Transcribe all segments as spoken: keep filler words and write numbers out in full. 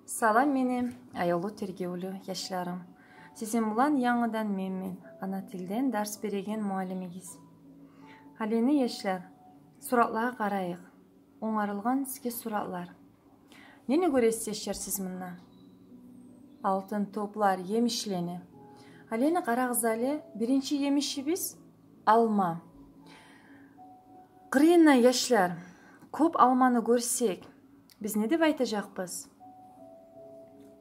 Салам, мени аявлу тергевлю яшларым. Сизин булан янгыдан мен, мен, ана тилден дарс береген муаллимигиз. Гьалини, яшлар, суратлагъа къарайыкъ. Онгарылгъан сизге суратлар. Нени гёресиз, яшлар, сиз мунда? Алтын топлар, емишлени. Гьалини къарагъыз гьали, биринчи емишибиз алма. Къырыйында, яшлар, кёп алманы гёрсек, биз не деп айтажакъбыз?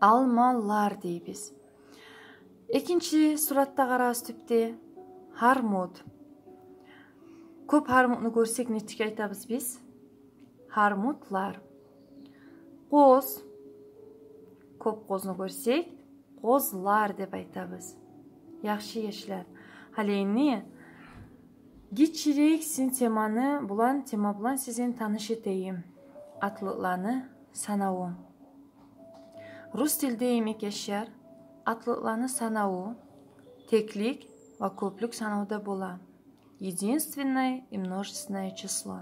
Алмалар дейбиз. Экинчи суратда къарагъыз, тюпде гьармут. Кёп гьармутну гёрсек, нетип айтабыз биз? Гьармутлар. Къоз. Кёп къозну гёрсек, къозлар деп айтабыз. Яхшы, яшлар. Гьали энни гиччирек сизин теманы булан, тема булан сизин таныш этейим. Атлыкъланы санаву. Рус тилде йимик, яшлар, атлыкъланы санаву теклик ва кёплюк санавда бола. Единственное и множественное число.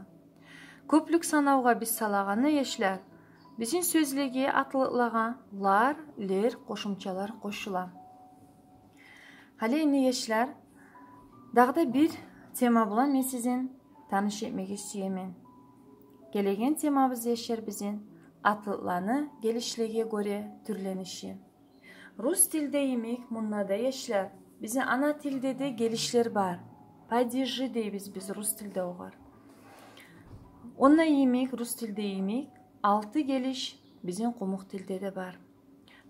Кёплюк санавгъа биз салагъанда, яшлар, бизин сёзлеге, атлыкълагъа лар, лер къошумчалар къошула. Гьали энни, яшлар, дагъы да бир тема булан мен сизин таныш этмеге сюемен. Гелеген темабыз, яшлар, бизин атлыкъланы гелишлеге гёре тюрлениши. Рус тилде йимик, мунда да, яшлар, бизин ана тилде де гелишлер бар. Падежи дейбиз биз рус тилде огъар. Онда йимик, рус тилде йимик, алты гелиш бизин къумукъ тилде де бар.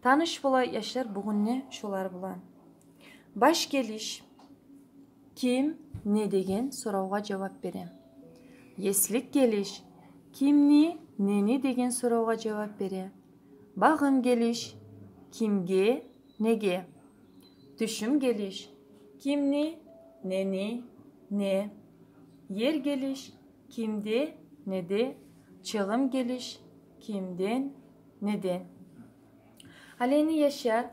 Таныш болайыкъ, яшлар, бугюн де шолар булан. Баш гелиш: ким не деген соравгъа жавап бере. Еслик гелиш: кимни, нени деген соравгъа жавап бере. Багъым гелиш: кимге, неге. Тюшюм гелиш: кимни, нени, не. Ер гелиш: кимде, неде. Чыгъым гелиш: кимден, неден. Гьали энни, яшлар,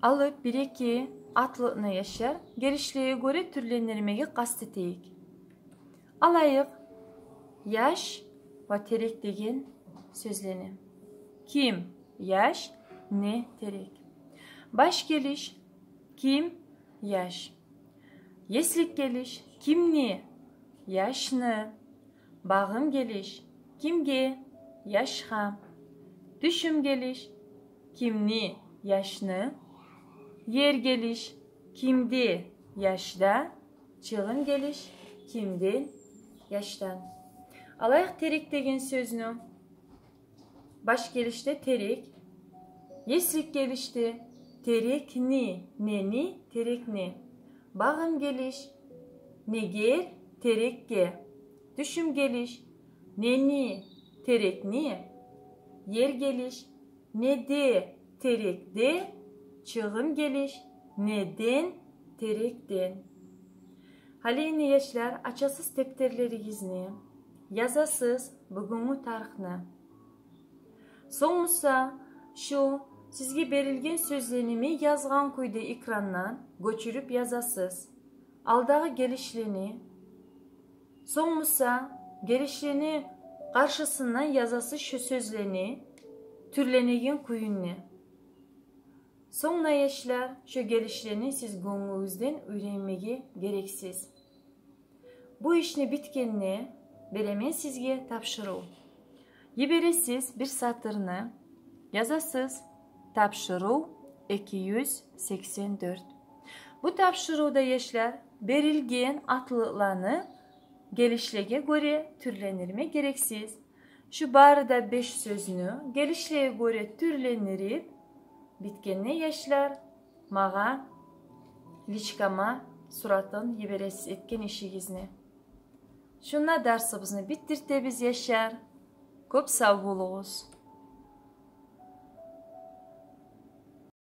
алып бир-эки атлыкъны, яшлар, гелишлеге гёре тюрлендирмеге къаст этейик. Алайыкъ яш ва терек деген сёзлени. Ким яш, не терек. Баш гелиш: ким яш. Еслик гелиш: кимни, яшны. Багъым гелиш: кимге, яшгъа. Тюшюм гелиш: кимни, яшны. Ер гелиш: кимде, яшда. Чыгъым гелиш: кимден, яшдан. Алайыкъ терек деген сёзню. Баш гелишде терек. Еслик гелишде терекни, нени, терекни. Багъым гелиш: негер, терекге. Тюшюм гелиш: нени, терекни. Ер гелиш: неде, терекде. Чыгъым гелиш: неден, терекден. Гьали энни, яшлар, ачасыз тептерлеригизни, язасыз бугюнгю тарихни. Сонг буса шу сизге берилген сёзлени мен язгъан кюйде экрандан гёчюрюп язасыз. Алдагъы гелишлени, сонг буса гелишлени къаршысындан язасыз шу сёзлени тюрленеген кюйюнде. Сонг да, яшлар, шу гелишлени сиз гёнгюгюзден уьйренмеге герексиз. Бу ишни битгенде беремен сизге тапшырыв. Йибересиз бир сатырны, язасыз: тапшырыв эки юз сексен дёрт. Бу тапшырывда, яшлар, берилген атлыкъланы гелишлеге гёре тюрлендирме герексиз. Шу бары да беш сёзню гелишлеге гёре тюрлендирип битгенде, яшлар, магъа личкама суратын йибересиз этген ишигизни. Шунда дарсыбызны битдиртебиз, яшлар. Кёп сав болугъуз.